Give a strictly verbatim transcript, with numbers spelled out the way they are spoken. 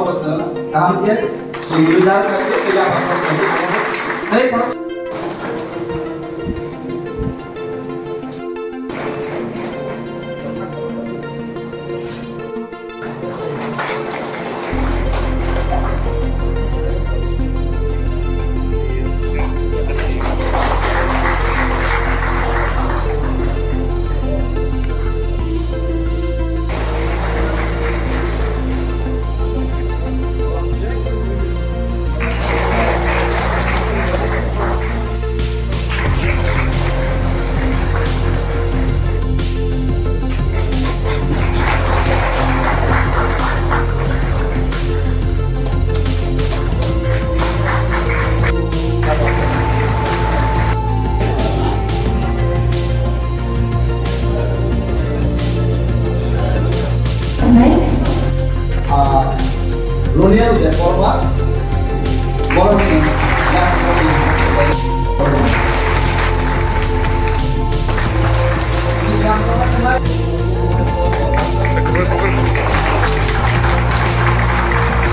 Kaham khe chwng rwjak kha khe tei yaphang kha khe tei Ah, Roniel Debbarma, borok ni